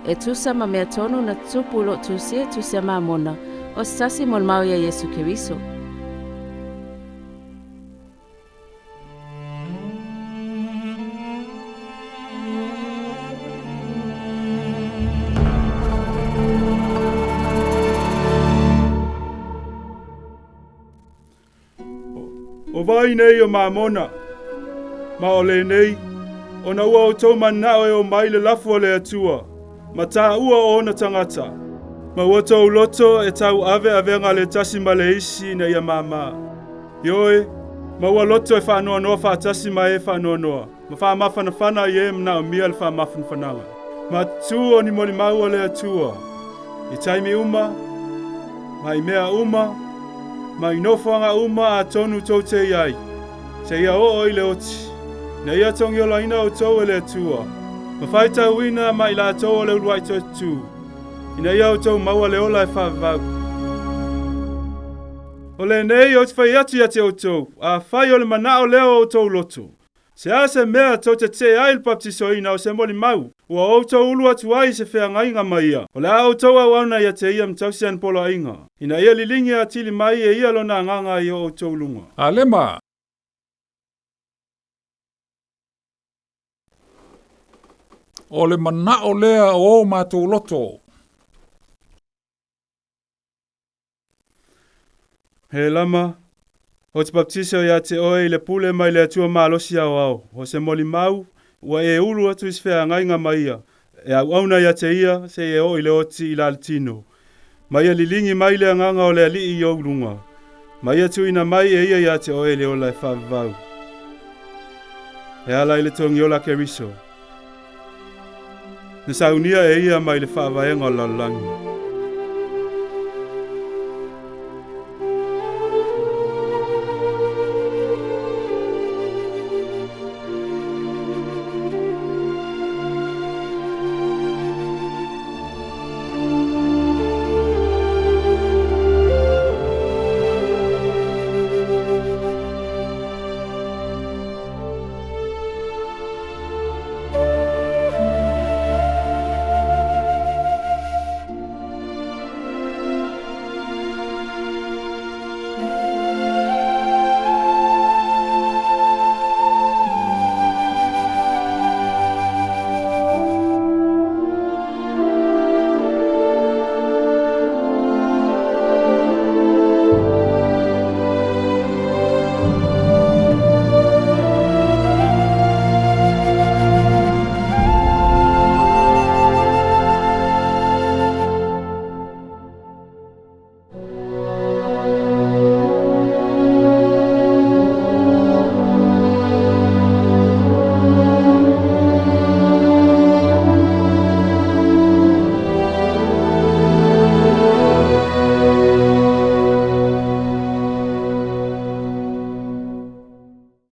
E tusa ma mea tonu na tutupu i loo tusia e tusi a Mamona, o se tasi molimau ia Iesu Keriso. O vai nei o Mamona, ma o lenei, ona ua outou manao e omai i le lafo a le Atua, ma taua o ona tagata, ma ua tou loto e tauave avega a le tasi ma le isi ina ia māmā. Ioe, ma ua loto e faanoanoa faatasi ma e faanoanoa, ma faamafanafana i e manaomia le faamafanafanaga. Ma tu o ni molimau a le Atua, i taimi uma, ma i mea uma, ma i nofoaga uma atonu tou te i ai, seia oo i le oti, ina ia togiolaina outou e le Atua, ma faitauina ma i latou o le uluai toetū, ina ia outou maua le ola e faavavau. O lenei ou te fai atu ia te outou, afai o le manao lea o outou loto, se a se mea tou te tetee ai i le papatisoina o se molimau, ua outou ulu atu ai i se feagaiga ma ia, o le a outou auauna ia te ia ma tausi ana poloaiga, ina ia liligi atili mai e ia lona agaga i o outou luga. Alema. O le manao lea o o matou loto. He lama, ou te baptiso ia te oe i le pule mai le Atua malosi aoao, o se molimau, ua e ulu atu i se feagaiga ma ia, e auauna ia te ia, seia oo i le oti i la le tino. Ma ia liligi mai le agaga o le Alii i ou luga, ma ia tuuina mai e ia ia te oe le ola e faavavau. E ala i le togiola a Keriso, na saunia e ia mai le faavaega o le lalolagi.